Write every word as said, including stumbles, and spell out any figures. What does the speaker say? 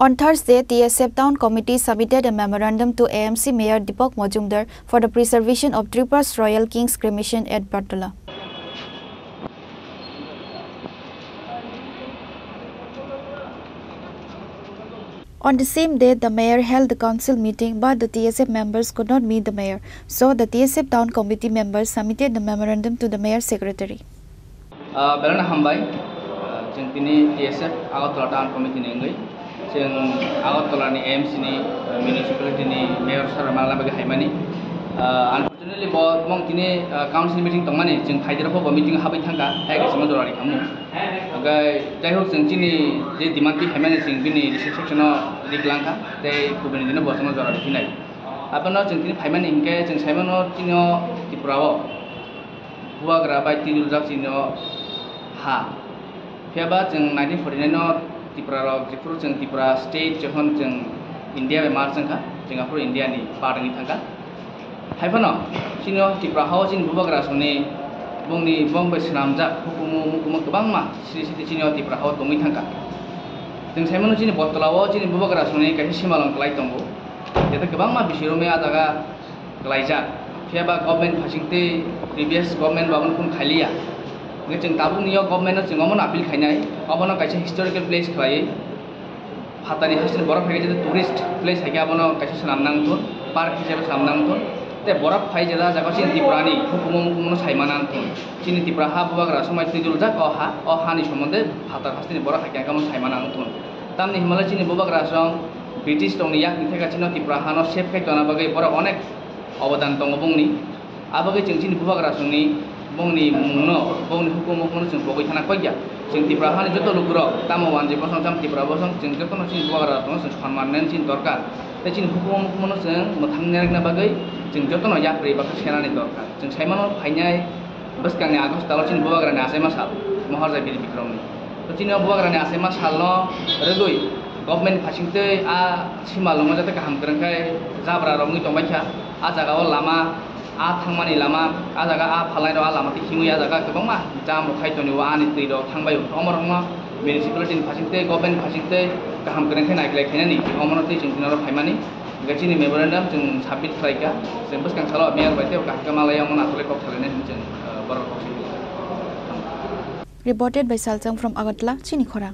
On Thursday, T S F Town Committee submitted a memorandum to A M C Mayor Deepak Majumdar for the preservation of Tripura's Royal King's Cremation at Bartola. On the same day, the mayor held the council meeting, but the T S F members could not meet the mayor, so the T S F Town Committee members submitted the memorandum to the mayor's secretary. Ah, belai no hambai. Ah, chwng tini T S F Agartala Town Committee ni wngwi chwng Agartala ni A M C ni, ah, municipality ni mayor sir rok malna bagwi haimani. Ah, unfortunately, bo mong tini, ah, council meeting tongmani, chwng phaidero bo meeting habwi thangkha, hai kaisa jora ri khamu. Hwnkhe, jai hok, chwng chini je demand twi haimani, chwng bini reception o ri kwlangkha, tei kubuni dino bo chwngno jora ri phinai. Abono chwng tini phaimani hinkhe, chwng saimano chini o Tripura o Bubagra bai twiduljak chini o ha. Phiya ba chwng nineteen forty-nine o Tipra rok, jephuru chwng Tipra state, jokhon chwng India bai merge wngkha, chwng aphuru India ni part wngwi thangkha. Hai phano chini o Tipra ha o chini Bubagra songni bongni bong bai swnamjak hukumu mukumu kwbangma sri sri chini o Tipra ha o tongwi thangkha. Chwng saimano chini Bottola o chini Bubagra songni kaisa simalwng kwlai tongo. Jeta kwbangma bisi romwi a jaga kwlaijak. Phiya ba government phasing twi previous government bo abono kunu khailiya. Hwnkhe chwng tabukni o government no chwng omono appeal khainai, obono kaisa historical place khlaiwi phatani hasteni borok phai khe jeta tourist place hai khe abono kaisa swnam nang thun, park hisabe swnam nang thun. Tei borok phai jeta jaga chini Tripura ni hukumu mukumu no saima nang thun. Chini Tipra ha Bubagra somai twiduljak o ha, o hani somonde phatar hasteni borok hai khe abono saima nang thun. Tamni hwnba le chini Bubagra song British rokni yakni theka chini Tipra hano save khai tongna bagwi borok onek obodan tongo bongni. Abagwi chwng chini Bubagra songni bongni mungno, bongni hukumu mukumu chwng pogwi thana koi ya. Chwng Tipra hani joto lukurok, tamo wanjwi bosong, tamo Tipra bosong, chwng jotono chini Bubagra songno chwng sonman nani chini dorkar. Tei chini hukumu mukumu no chwng mwthang nai rwkna bagwi chwng jotono yapri baksa senani dorkar. Chwng saimano phainai bwskangni August talo chini Bubagrani achaima sal, Maharaja Bir Bikramni. To chini o Bubagrani achaima salno rwgwi government phasing twi a simalwngno jate kaham kwrwng khe jabra romwi tongbaikha. A jaga o lama, a thangmani lama, a jaga a phalnai rok a lama twi himwi a jaga kwbangma jam rok khai tonwi o ani twi rok thangbai o. Omo rokno municipality ni phasing twi, government phasing twi kaham kwrwng khe naikolai khainani, omono twi chwng tini oro phaimani. Hwnkhe chini memorandum chwng submit khlaikha, chwng bwskang salo mayor bai tei kaham khe malai omono aswk kok salainai hinwi chwng, eh, borok kok swi. Reported by Salchang from Agartala, chini khorang.